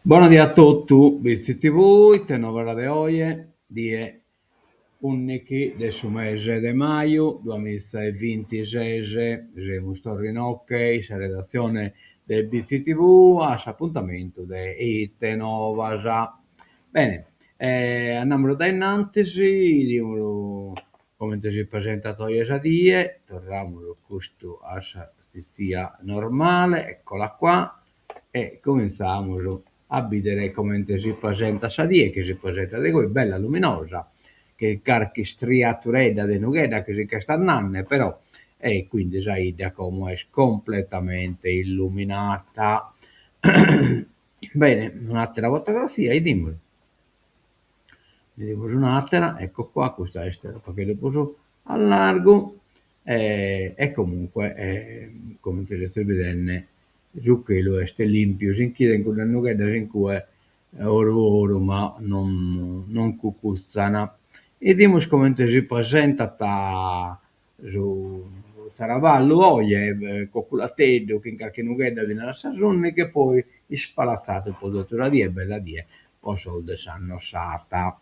Bona die a totu, Bitzi TV, ite novas de oje, die ùndighi de su mese de maju duamiza e bintises, semus torra inoghe in sa redatzione de Bitzi TV a s'apuntamentu de Ite Novas. Bene, andamus dae innantis, 'idimus comente si presentat oje sa die, torramus custu a sa tzia normale, eccola qua, e comintzamus a bìdere comente si presentat sa die, chi si presentat de goi bella luminosa, chin carchi istriaturedda de nughedda chi si ch'est andende però, e quindi sa 'idda como est completamente illuminata. Bene, un'àtera fotografia, 'idimus, 'idimus un'àtera, ecco qua, custa est unu pagheddu prus a largu e comunque comente sezis bidende su chelu est limpiu, si nch'iden cuddas nugheddas in cue oru oru ma non non cucutzan. 'Idimus comente si presentat su traballu oje, coculateddu chin carchi nughedda finas a sas ùndighi e poi ispalatzadu pro totu sa die, bella die pro sos de s'Annosata.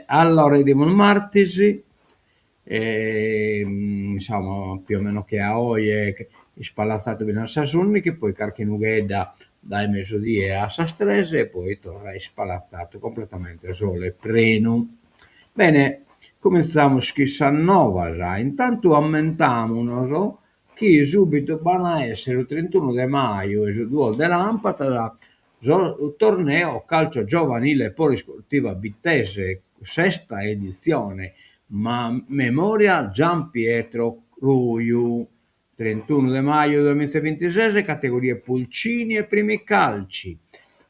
Allora 'idimus martis, insomma più o meno che a oje, ispalatzadu finas a sas ùndighi, poi carchi nughedda dae mesudie a sas tres e poi torra ispalatzadu completamente sole prenu. Bene, comintzamus chin sas novas, intantu ammentamunos chi subitu b'an a esser su trintunu de maju e su duos de làmpadas su torneo calcio giovanile polisportiva bittese, sesta editzione, ma memoria Gian Pietro Ruiu, trintunu de maju duamiza e bintises, categorie pulcini e primi calci,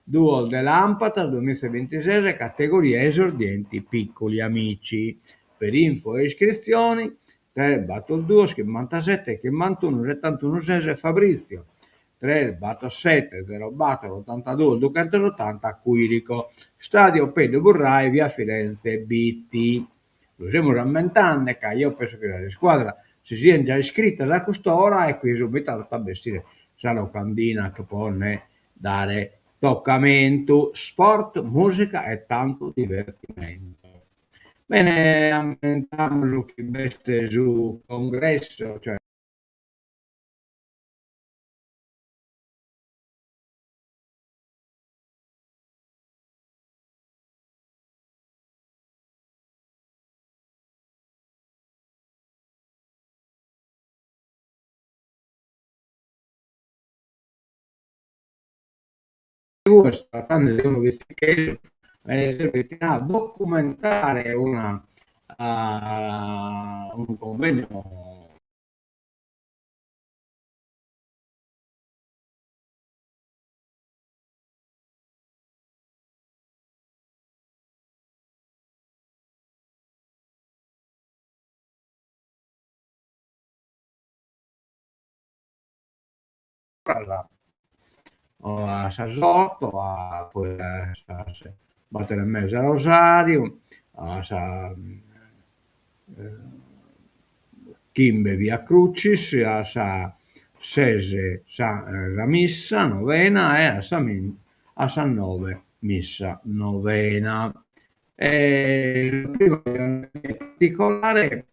duos de làmpadas duamiza e bintises, categoria esordienti piccoli amici. Per info e iscrizioni tres bator duos chimbantasete chimbantunu setantunu ses Fabrizio, tres bator sete zero bator otantaduos dughentosotanta Quirico, Stadio Pedru Burrai, via Firenze Bitti. Lu semus ammentende ca eo penso chi sas iscuadras si sian giai iscritas a cust'ora e chi subitu at a bessire sa locandina pro nde dare tocamentu, sport, musica e tantu divertimento. Bene, ammentamus chi b'est su congresso, cioè Tratende de unu pitzicheddu servit a documentare una unu convegno A sas oto, a poi a sas bator e mesa Rosariu, a sas chimbe Via Crucis, a sas ses sa missa novena e a a sas noe missa novena. E particolare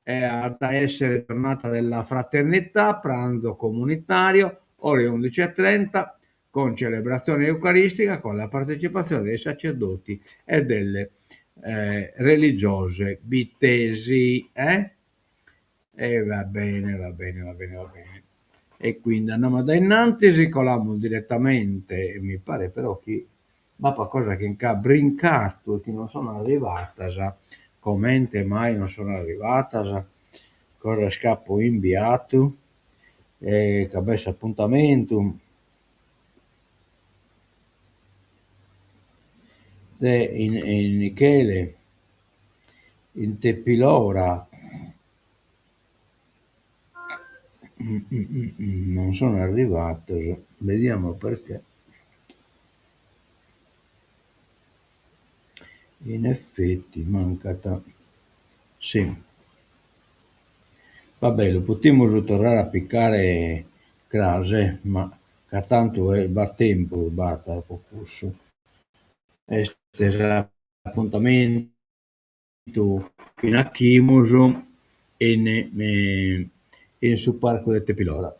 at a essere giornata della fraternità, pranzo comunitario, ore 11.30, con celebrazione eucaristica con la partecipazione dei sacerdoti e delle eh, religiose bittesi. Eh? E va bene, va bene, va bene, va bene. E quindi andamus dae innantis, colamus direttamente, mi pare però chi B'apat cosa chi nch'at brincatu e chi non sono arrivatas, comente mai non sono arrivatas, cosas chi apo imbiatu e ca b'est s'apuntamentu de in Michele in Tepilora non sono arrivatos, vediamo perché. In effetti mancat, si. Va bè, lu potimus torrare a picare cras, ma. Ca tantu b'at tempus, b'at po cussu. Est s'apuntamentu chi nachimus in in su parcu de Tepilora.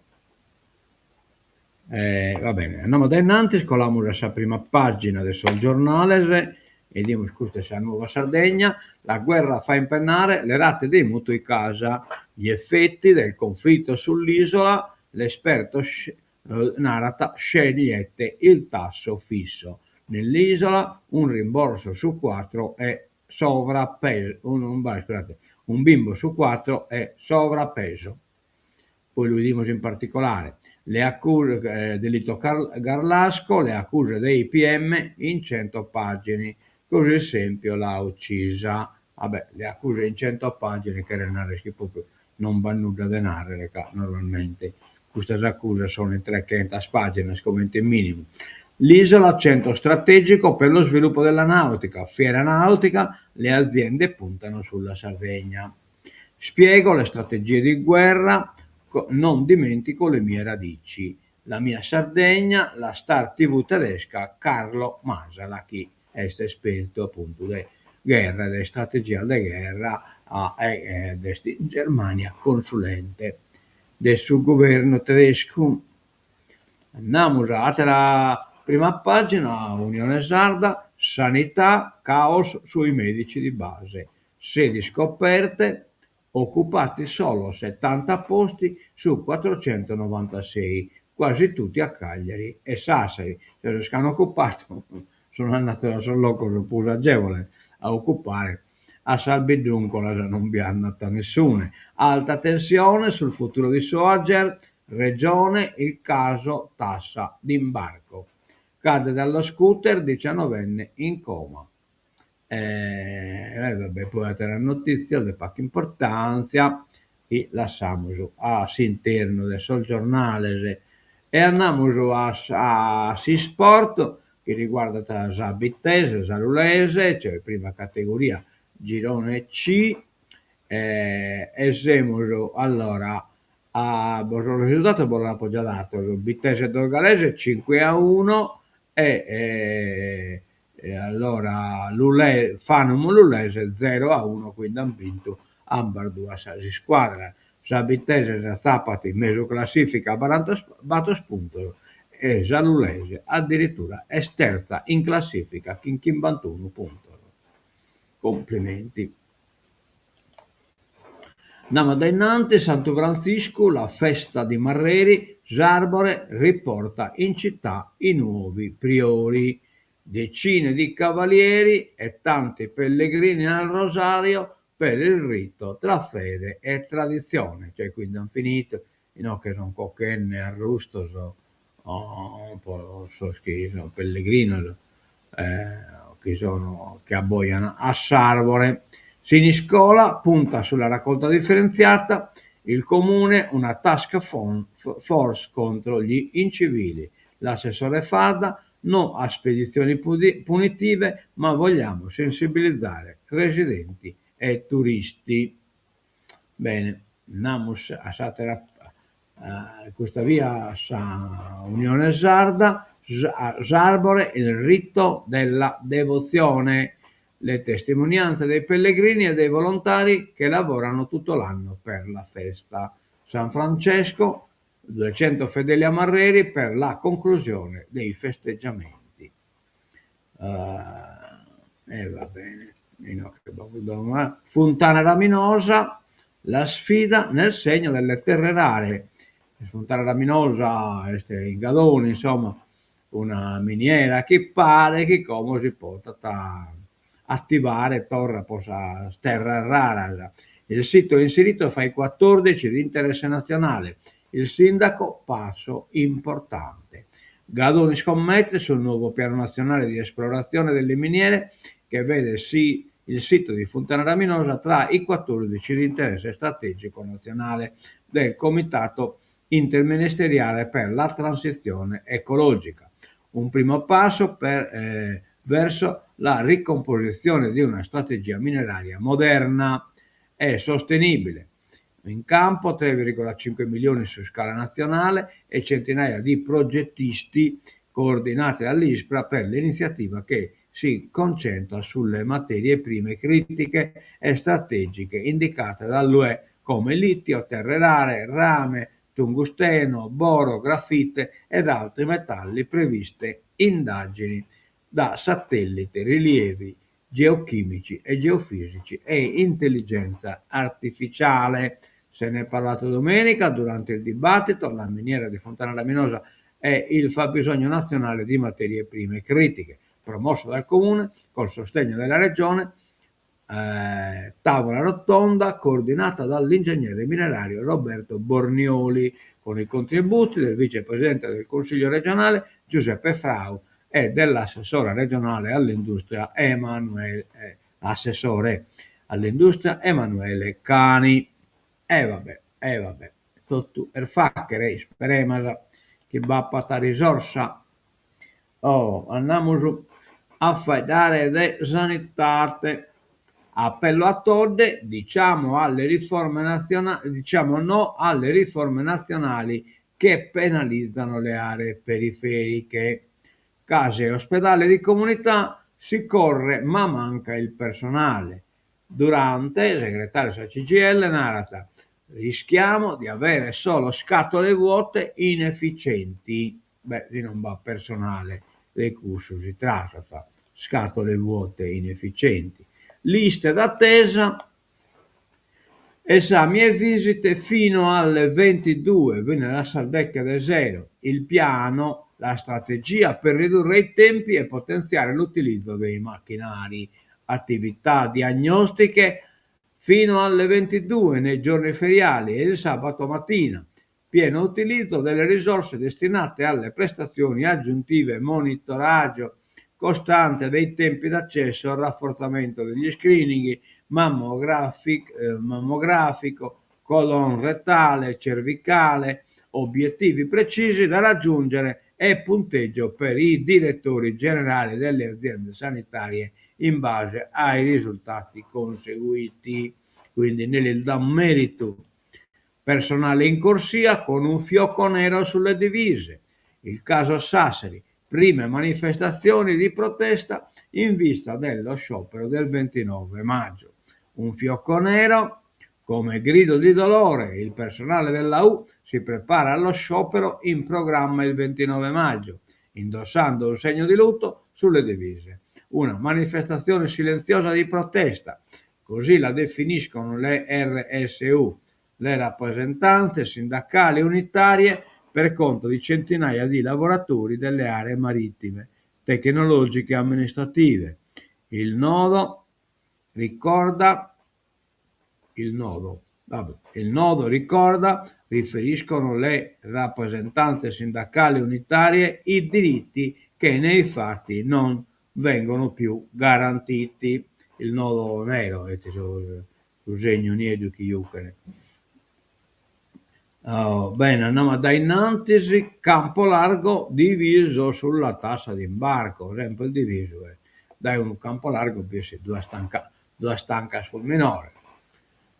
Va bene, andamus dae innantis, colamus a sa prima pagina de sos giornales, 'idimus custa est sa Nuova Sardegna, la guerra fa impennare le rate dei mutui casa, gli effetti del conflitto sull'isola, l'esperto narat scegliete il tasso fisso, nell'isola un rimborso su quattro è sovrappeso, un bimbo su quattro è sovrappeso. Poi lu 'idimus in particolare, le accuse, delitto Garlasco, le accuse dei PM in cento pagine, così Sempio l'ha uccisa. Vabbè, le accuse in cento pagine cheret narrer chi propriu non b'at nudda de narrer ca normalmente custas accusas sono in trechentas paginas comente minimu. L'isola centro strategico per lo sviluppo della nautica, fiera nautica, le aziende puntano sulla Sardegna. Spiego le strategie di guerra, non dimentico le mie radici. La mia Sardegna, la star TV tedesca Carlo Masala chi est espertu apuntu de gherra, de istrategias de gherra e est in Germania consulente de su guvernu tedescu. Andamus a àtera prima pàgina, Unione Sarda, Sanità, caos sui medici di base. Sedi scoperte, occupati solo 70 posti su 496, quasi tutti a Cagliari e Sassari. Sos chi an occupadu sun andados a sos locos prus agevoles a occupare, a sas bidduncolas non bi andat nessune. Alta tensione sul futuro di Soager, Regione, il caso tassa d'imbarco. Cade dallo scooter, diciannovenne in coma. E vabbè, poi ateras notitzias de pagu importantzia chi lassamus a s'internu de sos giornales. E andamus a a s'isport chi riguardat sa Bittese, sa Lulese, cioè prima categoria girone C e semus allora a sos risultados bos los apo già dados, Bittese Dorgalese cinque a uno e E allora Lule Fanum Lulese zero a uno, quindi ant bintu ambas duas sas iscuadras. Sa Bittese s'atzapat in mesu classifica a barantabator puntos e sa Lulese addirittura est terza in classifica chin chimbantunu puntos. Complimenti. Andamus dae innanti, Santu Frantziscu, la festa di Marreri, s'àrbore riporta in città i nuovi priori. Decine di cavalieri e tanti pellegrini al Rosario per il rito tra fede e tradizione. Cioè quindi ant finidu, inoghe son cochende arrustos po sos chi son pellegrinos chi sono chi abbojan a s'àrbore. Siniscola punta sulla raccolta differenziata, il comune una task force contro gli incivili. L'assessore Fadda no a spedizioni punitive ma vogliamo sensibilizzare residenti e turisti. Bene, andamus a s'àtera custa bia sa Unione Sarda, s'àrbore il rito della devozione, le testimonianze dei pellegrini e dei volontari che lavorano tutto l'anno per la festa. San Francesco, 200 fedeli a Marreri per la conclusione dei festeggiamenti. E va bene, Funtana Raminosa, la sfida nel segno delle terre rare. Funtana Raminosa est in Gadoni, insomma, una miniera chi paret chi como si potat attivare torra po sas terras raras. Il sito è inserito fra i 14 di interesse nazionale. Il sindaco passo importante. Gadoni scommette sul nuovo piano nazionale di esplorazione delle miniere che vede sì il sito di Fontana Raminosa tra i 14 di interesse strategico nazionale del Comitato interministeriale per la transizione ecologica. Un primo passo per, eh, verso la ricomposizione di una strategia mineraria moderna e sostenibile. In campo 3,5 milioni su scala nazionale e centinaia di progettisti coordinati dall'Ispra per l'iniziativa che si concentra sulle materie prime critiche e strategiche indicate dall'UE come litio, terre rare, rame, tungsteno, boro, grafite ed altri metalli previste indagini da satellite, rilievi geochimici e geofisici e intelligenza artificiale. Se ne è parlato domenica durante il dibattito, la miniera di Fontana Laminosa è il fabbisogno nazionale di materie prime critiche, promosso dal Comune col sostegno della Regione, eh, tavola rotonda coordinata dall'ingegnere minerario Roberto Bornioli, con i contributi del vicepresidente del Consiglio regionale Giuseppe Frau e dell'assessore regionale all'industria Emanuele, eh, assessore all'industria Emanuele Cani. E vabbè, e vabbè, totu est fàchere, isperemas chi b'apat risorsa. Oh, andamus a faeddare de sanitade. Appello a Todde, diciamo alle riforme nazionali, diciamo no alle riforme nazionali che penalizzano le aree periferiche. Case e ospedali di comunità si corre ma manca il personale. Durante, segretario sa CGIL, narat, rischiamo di avere solo scatole vuote inefficienti. Beh, si non b'at personale, de cussu si tratat, scatole vuote inefficienti. Liste d'attesa, esami e visite fino alle 22, finas a sas deche de sero. Il piano, la strategia per ridurre i tempi e potenziare l'utilizzo dei macchinari. Attività diagnostiche fino alle 22 nei giorni feriali e il sabato mattina. Pieno utilizzo delle risorse destinate alle prestazioni aggiuntive, monitoraggio costante dei tempi d'accesso, rafforzamento degli screening mammografic, eh, mammografico, colon rettale, cervicale, obiettivi precisi da raggiungere e punteggio per i direttori generali delle aziende sanitarie in base ai risultati conseguiti. Quindi nel dà merito personale in corsia con un fiocco nero sulle divise. Il caso Sassari, prime manifestazioni di protesta in vista dello sciopero del 29 maggio. Un fiocco nero come grido di dolore, il personale della U si prepara allo sciopero in programma il 29 maggio, indossando un segno di lutto sulle divise. Una manifestazione silenziosa di protesta, così la definiscono le RSU, le rappresentanze sindacali unitarie per conto di centinaia di lavoratori delle aree marittime, tecnologiche e amministrative. Il nodo ricorda il nodo, vabbè, il nodo ricorda, riferiscono le rappresentanze sindacali unitarie, i diritti che nei fatti non vengono più garantiti. Il nodo nero, est su, su segnu nieddu chi juchene. Oh, bene, andiamo a dai innantis, campo largo diviso sulla tassa d'imbarco, sempre divisu est. Dae unu campo largo bi essit duas tanca, duas tancas prus minores.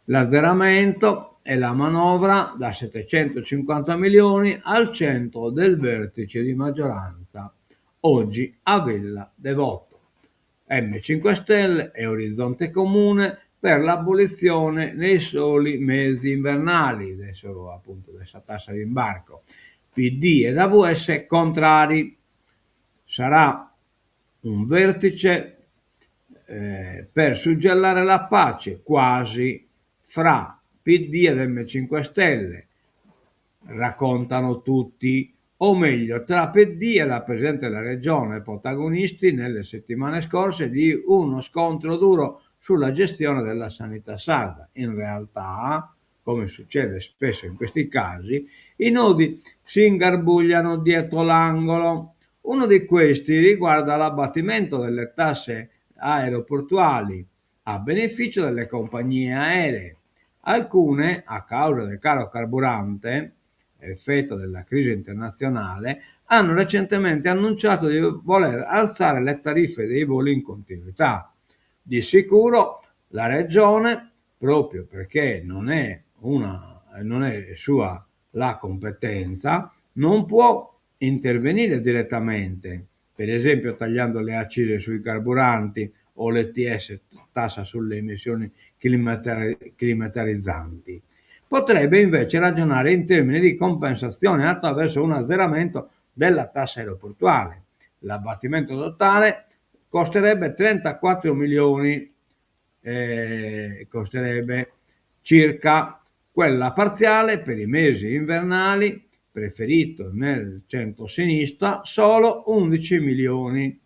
L'azzeramento e la manovra da 750 milioni al centro del vertice di maggioranza oggi a Villa Devoto. M5 Stelle e Orizzonte Comune per l'abolizione nei soli mesi invernali, adesso appunto dessa tassa di imbarco. PD ed AVS contrari. Sarà un vertice eh, per suggellare la pace quasi fra PD ed M5 Stelle, raccontano tutti, o meglio tra PD e la Presidente della Regione, protagonisti nelle settimane scorse di uno scontro duro sulla gestione della sanità sarda. In realtà, come succede spesso in questi casi, i nodi si ingarbugliano dietro l'angolo. Uno di questi riguarda l'abbattimento delle tasse aeroportuali a beneficio delle compagnie aeree. Alcune, a causa del caro carburante, effetto della crisi internazionale, hanno recentemente annunciato di voler alzare le tariffe dei voli in continuità. Di sicuro la Regione, proprio perché non è una non è sua la competenza, non può intervenire direttamente, per esempio tagliando le accise sui carburanti o l'ETS, tassa sulle emissioni climatarizzanti. Potrebbe invece ragionare in termini di compensazione attraverso un azzeramento della tassa aeroportuale. L'abbattimento totale costerebbe 34 milioni, eh, costerebbe circa quella parziale per i mesi invernali, preferito nel centro-sinistra, solo 11 milioni.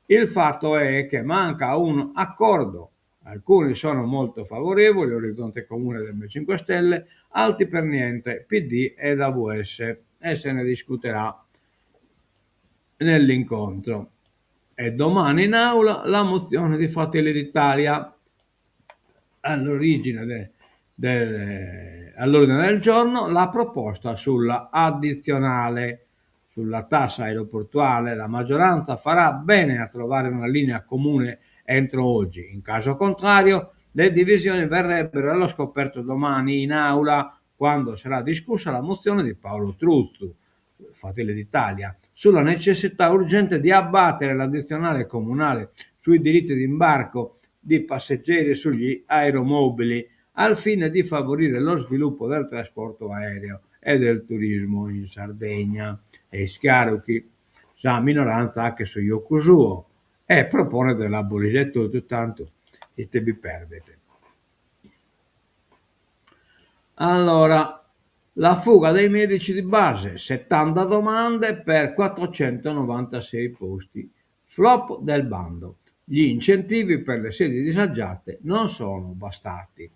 Il fatto è che manca un accordo. Alcuni sono molto favorevoli, Orizzonte Comune del M5 Stelle, altri per niente, PD ed AVS, e se ne discuterà nell'incontro. E domani in aula la mozione di Fratelli d'Italia all'origine de, de, all'ordine del giorno la proposta sulla addizionale sulla tassa aeroportuale. La maggioranza farà bene a trovare una linea comune entro oggi. In caso contrario, le divisioni verrebbero allo scoperto domani in aula, quando sarà discussa la mozione di Paolo Truzzu, Fratelli d'Italia, sulla necessità urgente di abbattere l'addizionale comunale sui diritti d'imbarco di passeggeri sugli aeromobili al fine di favorire lo sviluppo del trasporto aereo e del turismo in Sardegna. Est chiaru chi sa minoranza 'achet su jocu suo e proponet de l'abolire totu, tantu ite bi perdet. Allora, la fuga dei medici di base, 70 domande per 496 posti. Flop del bando. Gli incentivi per le sedi disagiate non sono bastati.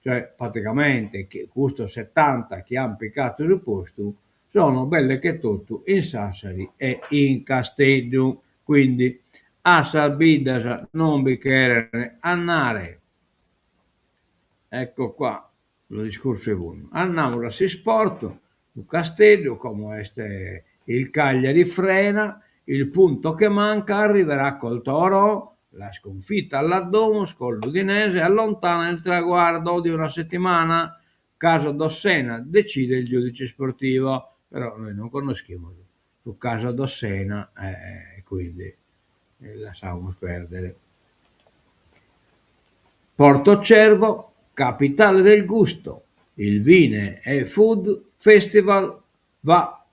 Cioè, praticamente, custos 70 chi ant picatu su postu sono belle che totu in Sassari e in Casteddu. Quindi a sas biddas non bi cheren andare. Ecco qua su discursu est bonu. Andamus a s'isport, su Casteddu, como est il Cagliari frena, il punto che manca arriverà col Toro, la sconfitta alla Domus con l'Udinese allontana il traguardo di una settimana, caso Dossena, decide il giudice sportivo, però noi non connoschimus su caso Dossena e quindi lassamus perdere. Porto Cervo, capitale del gusto, il Vine e Food Festival va,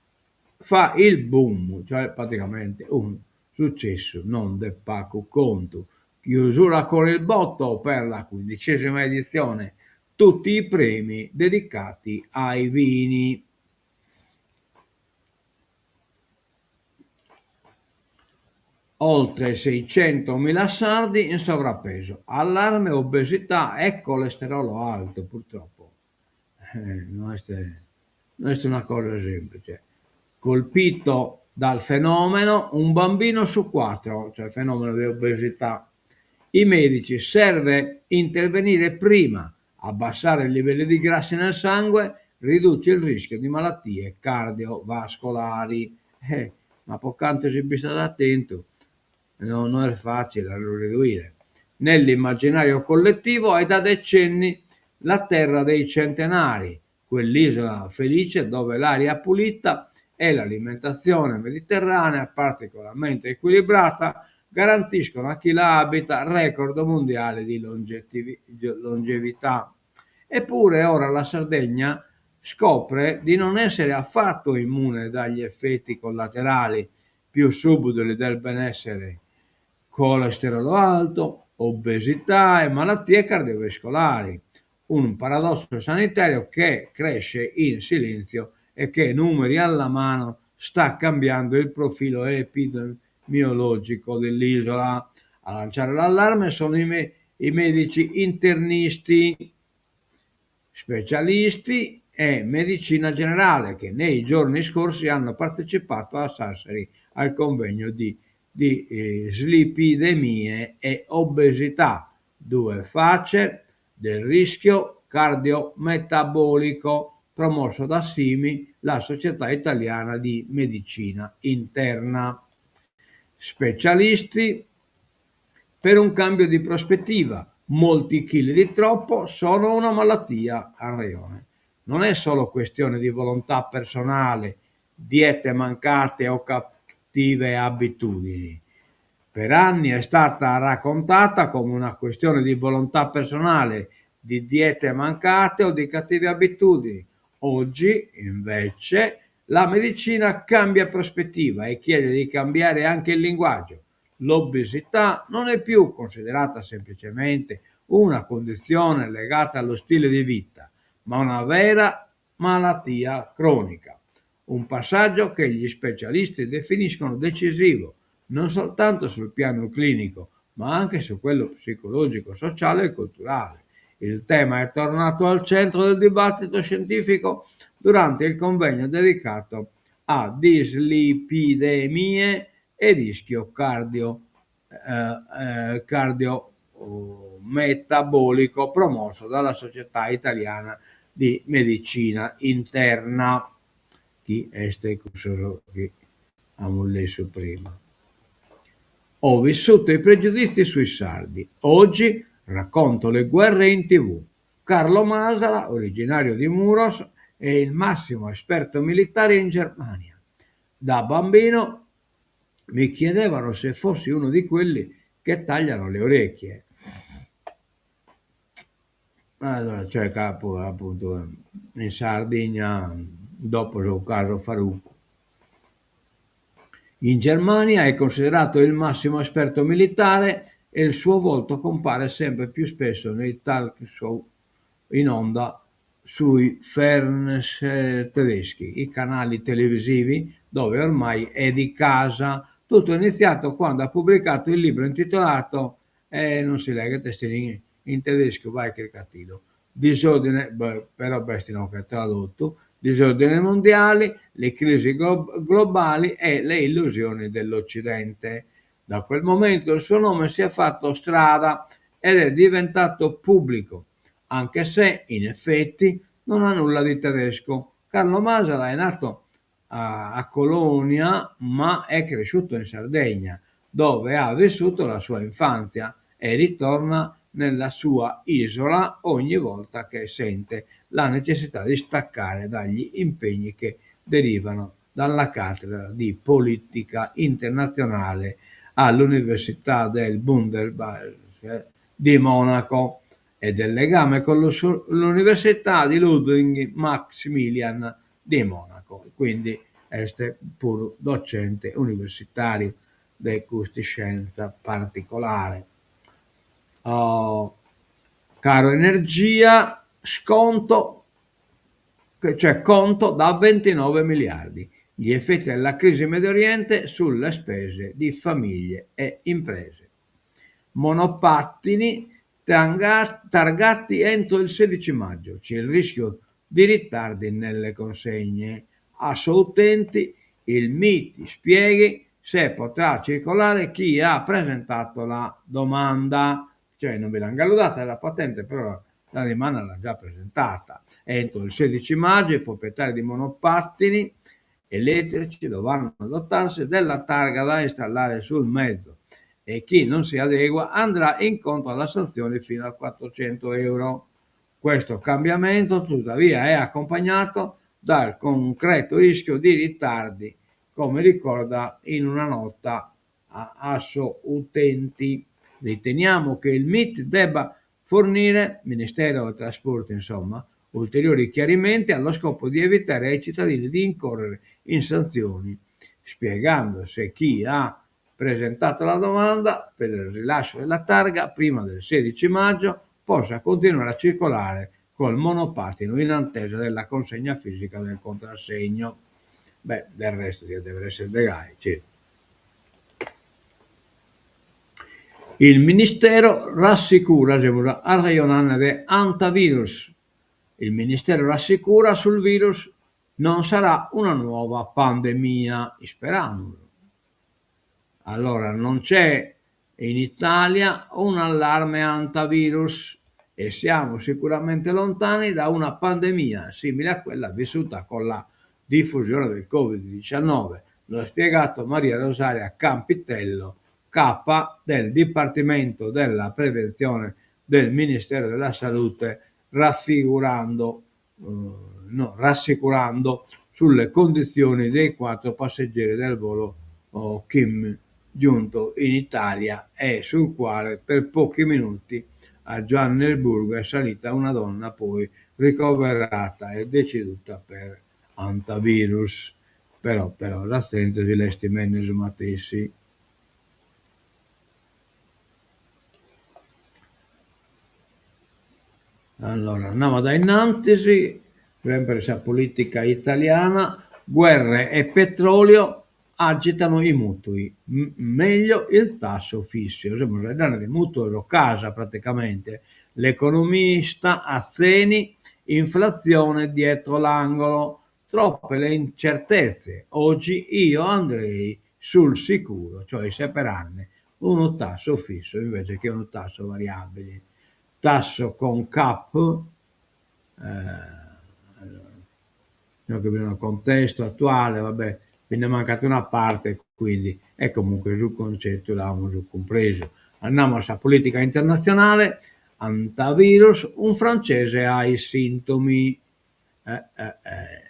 fa il boom, cioè praticamente un successu non de pacu contu. Chiusura con il botto per la quindicesima edizione, tutti i premi dedicati ai vini. Oltre 600.000 sardi in sovrappeso, allarme obesità e colesterolo alto, purtroppo. Eh, no est, no est una cosa semplice. Colpito dal fenomeno un bambino su quattro, cioè fenomeno di obesità. I medici serve intervenire prima, abbassare i livelli di grassi nel sangue riduce il rischio di malattie cardiovascolari. Eh, ma po cantu si bistat atentu, no no est facile a lu reduire. Nell'immaginario collettivo è da decenni la terra dei centenari, quell'isola felice dove l'aria pulita e l'alimentazione mediterranea particolarmente equilibrata garantiscono a chi la abita record mondiale di longevità. Eppure ora la Sardegna scopre di non essere affatto immune dagli effetti collaterali più subdoli del benessere, colesterolo alto, obesità e malattie cardiovascolari. Un paradosso sanitario che cresce in silenzio e che, numeri alla mano, sta cambiando il profilo epidemiologico dell'isola. A lanciare l'allarme sono i, me- i medici internisti, specialisti e medicina generale che nei giorni scorsi hanno partecipato a Sassari al convegno di, di eh, slipidemie e obesità, due facce del rischio cardiometabolico promosso da SIMI, la Società Italiana di Medicina Interna. Specialisti per un cambio di prospettiva. Molti chili di troppo sono una malattia, a rejone. Non è solo questione di volontà personale, diete mancate o cattive abitudini. Per anni è stata raccontata come una questione di volontà personale, di diete mancate o di cattive abitudini. Oggi, invece, la medicina cambia prospettiva e chiede di cambiare anche il linguaggio. L'obesità non è più considerata semplicemente una condizione legata allo stile di vita, ma una vera malattia cronica. Un passaggio che gli specialisti definiscono decisivo, non soltanto sul piano clinico, ma anche su quello psicologico, sociale e culturale. Il tema è tornato al centro del dibattito scientifico durante il convegno dedicato a dislipidemie e rischio cardio, eh, eh, cardiometabolico promosso dalla Società Italiana di Medicina Interna, chi est cussu chi amus lessu prima. Ho vissuto i pregiudizi sui sardi, oggi racconto le guerre in tv. Carlo Masala, originario di Muros, è il massimo esperto militare in Germania. Da bambino mi chiedevano se fossi uno di quelli che tagliano le orecchie. Allora, cioè capo appunto in Sardigna dopo su casu Faruku. In Germania è considerato il massimo esperto militare e il suo volto compare sempre più spesso nei talk show in onda sui Fernseh tedeschi, i canali televisivi dove ormai è di casa. Tutto è iniziato quando ha pubblicato il libro intitolato, eh, non si legge testini in tedesco, vai chircatilu, Disordine, beh, però b'est inoghe tradotto, Disordini mondiali, le crisi globali e le illusioni dell'Occidente. Da quel momento il suo nome si è fatto strada ed è diventato pubblico, anche se, in effetti, non ha nulla di tedesco. Carlo Masala è nato a, a Colonia, ma è cresciuto in Sardegna, dove ha vissuto la sua infanzia e ritorna nella sua isola ogni volta che sente la necessità di staccare dagli impegni che derivano dalla cattedra di politica internazionale all'Università del Bundesbank di Monaco e del legame con l'Università di Ludwig Maximilian di Monaco. Quindi est puru docente universitàriu de custa iscièntzia particolare. Oh, caro energia, sconto, cioè conto da 29 miliardi. Gli effetti della crisi in Medio Oriente sulle spese di famiglie e imprese. Monopattini targati entro il 16 maggio. C'è il rischio di ritardi nelle consegne. Assoutenti, il MIT spieghi se potrà circolare chi ha presentato la domanda. Cioè non vi l'hanno galu data la patente, però la dimanda l'ha già presentata. Entro il 16 maggio i proprietari di monopattini elettrici dovranno dotarsi della targa da installare sul mezzo e chi non si adegua andrà incontro alla sanzione fino a 400 euro. Questo cambiamento tuttavia è accompagnato dal concreto rischio di ritardi, come ricorda in una nota a Assoutenti. Riteniamo che il MIT debba fornire, Ministero dei Trasporti insomma, ulteriori chiarimenti allo scopo di evitare ai cittadini di incorrere in sanzioni, spiegando se chi ha presentato la domanda per il rilascio della targa prima del 16 maggio possa continuare a circolare col monopattino in attesa della consegna fisica del contrassegno. Beh, del resto deve essere degai, certo. Il Ministero rassicura, semus arrejonande de hantavirus. Il Ministero rassicura sul virus non sarà una nuova pandemia, isperamus. Allora, non c'è in Italia un allarme hantavirus e siamo sicuramente lontani da una pandemia simile a quella vissuta con la diffusione del Covid-19. Lo ha spiegato Maria Rosaria Campitello, capa del Dipartimento della Prevenzione del Ministero della Salute, raffigurando eh, no, rassicurando sulle condizioni dei quattro passeggeri del volo Kim giunto in Italia e sul quale per pochi minuti a Johannesburgo è salita una donna poi ricoverata e deceduta per hantavirus. Però però sa zente si l'est timende su matessi. Allora, andamus a dae in antis, semper sa polìtica italiana, guerre e petrolio agitano i mutui, meglio il tasso fisso, semus faeddende de mutuos o casa praticamente, l'economista Atzeni, inflazione dietro l'angolo, troppe le incertezze, oggi io andrei sul sicuro, cioè seperande unu tasso fisso invece che unu tasso variabile, tasso con cap, eh, contesto attuale, va bè, bi nde mancat una parte, quindi, e comunque su concettu l'amus cumpresu. Andamus a sa politica internatzionale, hantavirus, un francese ha i sintomi. Eh, eh, eh.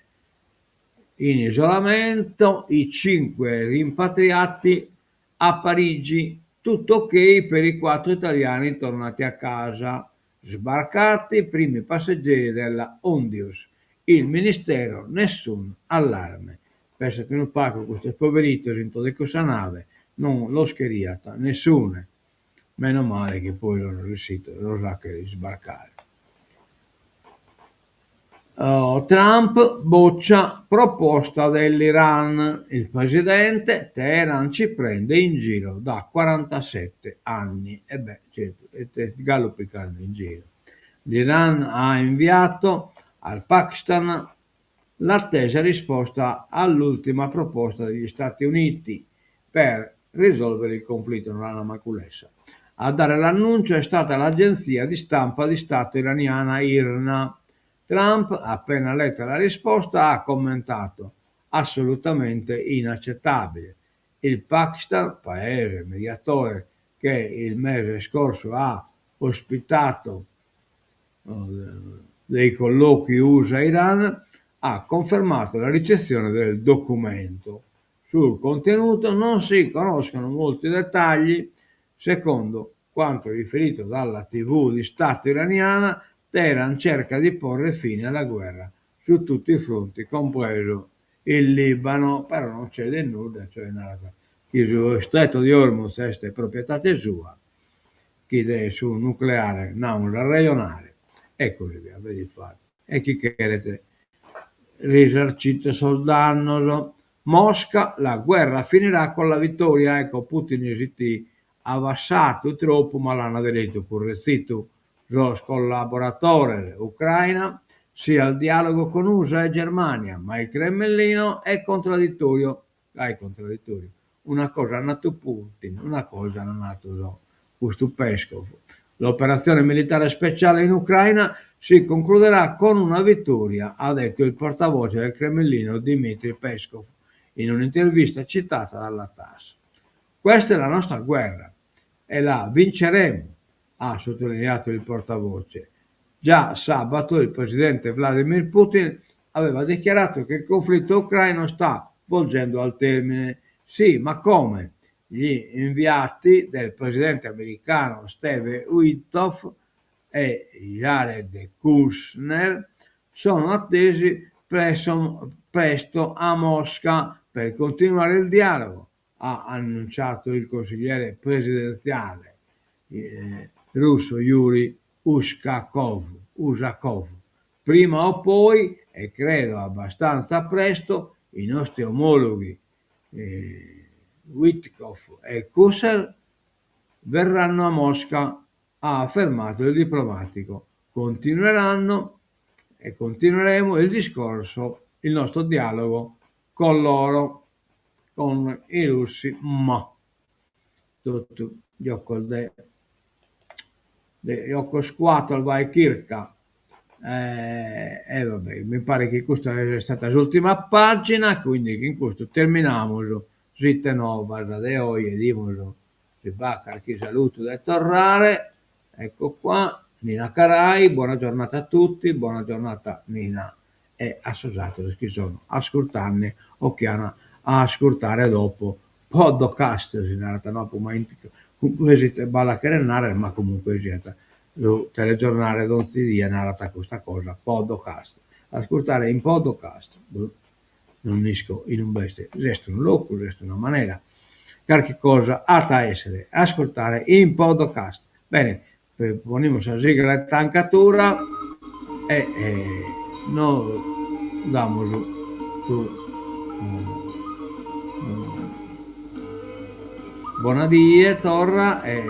In isolamento i cinque rimpatriati a Parigi, tutto ok per i quattro italiani tornati a casa. Sbarcati i primi passeggeri della Hondius. Il ministero nessun allarme. Pensate unu pagu custos poveritos intro de cussa nave non los cheriat nessune. Meno male chi poi sono riuscitos a los fagher isbarcare. Trump boccia proposta dell'Iran. Il presidente Teheran ci prende in giro da 47 anni. E beh, certo, est galu picande in giro. L'Iran ha inviato al Pakistan l'attesa risposta all'ultima proposta degli Stati Uniti per risolvere il conflitto, no l'ana mancu lessa. A dare l'annuncio è stata l'agenzia di stampa di Stato iraniana IRNA. Trump, appena letta la risposta, ha commentato assolutamente inaccettabile. Il Pakistan, paese mediatore che il mese scorso ha ospitato dei colloqui USA-Iran, ha confermato la ricezione del documento. Sul contenuto non si conoscono molti dettagli. Secondo quanto riferito dalla tivù di Stato iraniana, Teheran cerca di porre fine alla guerra su tutti i fronti, compreso il Libano, però non cede nudda, cioè narat chi su Stretto di Hormuz est proprietade sua, chi de su nucleare nd'amus a arrejonare e così via, vedi fare. E chi cheret risarcito sos dannos. Mosca, la guerra finirà con la vittoria, ecco Putin si avassadu tropu ma l'ana deretu currezidu sos collaboradores, Ucraina, sì al dialogo con Usa e Germania, ma il Cremlino è contraddittorio, gai contraddittorio, una cosa at natu Putin, una cosa at natu custu Peskov. L'operazione militare speciale in Ucraina si concluderà con una vittoria, ha detto il portavoce del Cremlino Dmitry Peskov in un'intervista citata dalla TASS. Questa è la nostra guerra e la vinceremo, ha sottolineato il portavoce. Già sabato il presidente Vladimir Putin aveva dichiarato che il conflitto ucraino sta volgendo al termine. Sì, ma come? Gli inviati del presidente americano Steve Witkoff e Jared Kushner sono attesi presso, presto a Mosca per continuare il dialogo, ha annunciato il consigliere presidenziale eh, russo Yuri Ushakov. Usakov. Prima o poi, e credo abbastanza presto, i nostri omologhi eh, Witkoff e Kushner verranno a Mosca, ha affermato il diplomatico. Continueranno e continueremo il discorso, il nostro dialogo con loro, con i russi, ma totu giocos de de giocos cuados bae chirca e va bè, mi paret chi custa est istada s'ùrtima pàgina, quindi chin custu terminamus s'Ite Novas de oe, 'idimus si b'at carchi salutu de torrare, ecco qua, Nina Carai, buona giornata a tutti, buona giornata Nina. E a sos atteros chi sono ascurtande o chi an a ascurtare dopo. Podcast si narat, no apo mai cumpresu ite balla cheret narrer ma comunque siat su telegiornale donzi die narat custa cosa, podcast, ascurtare in podcast, boh, non isco inube est, si est unu locu, si est una manera, carchi cosa at a essere, ascurtare in podcast. Bene, ponimus sa sigla 'e tancatura e nos damus su bona die torra e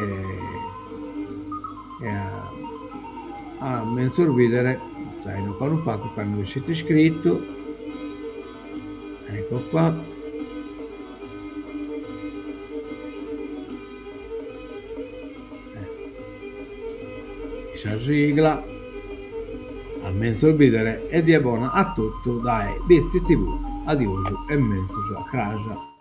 a menzus bidere tra unu pagu cando essit iscritu. Ecco qua. Sa sigla a menzus bidere e die bona a totu dae Bitzi TV. Adiosu e menzus a cras.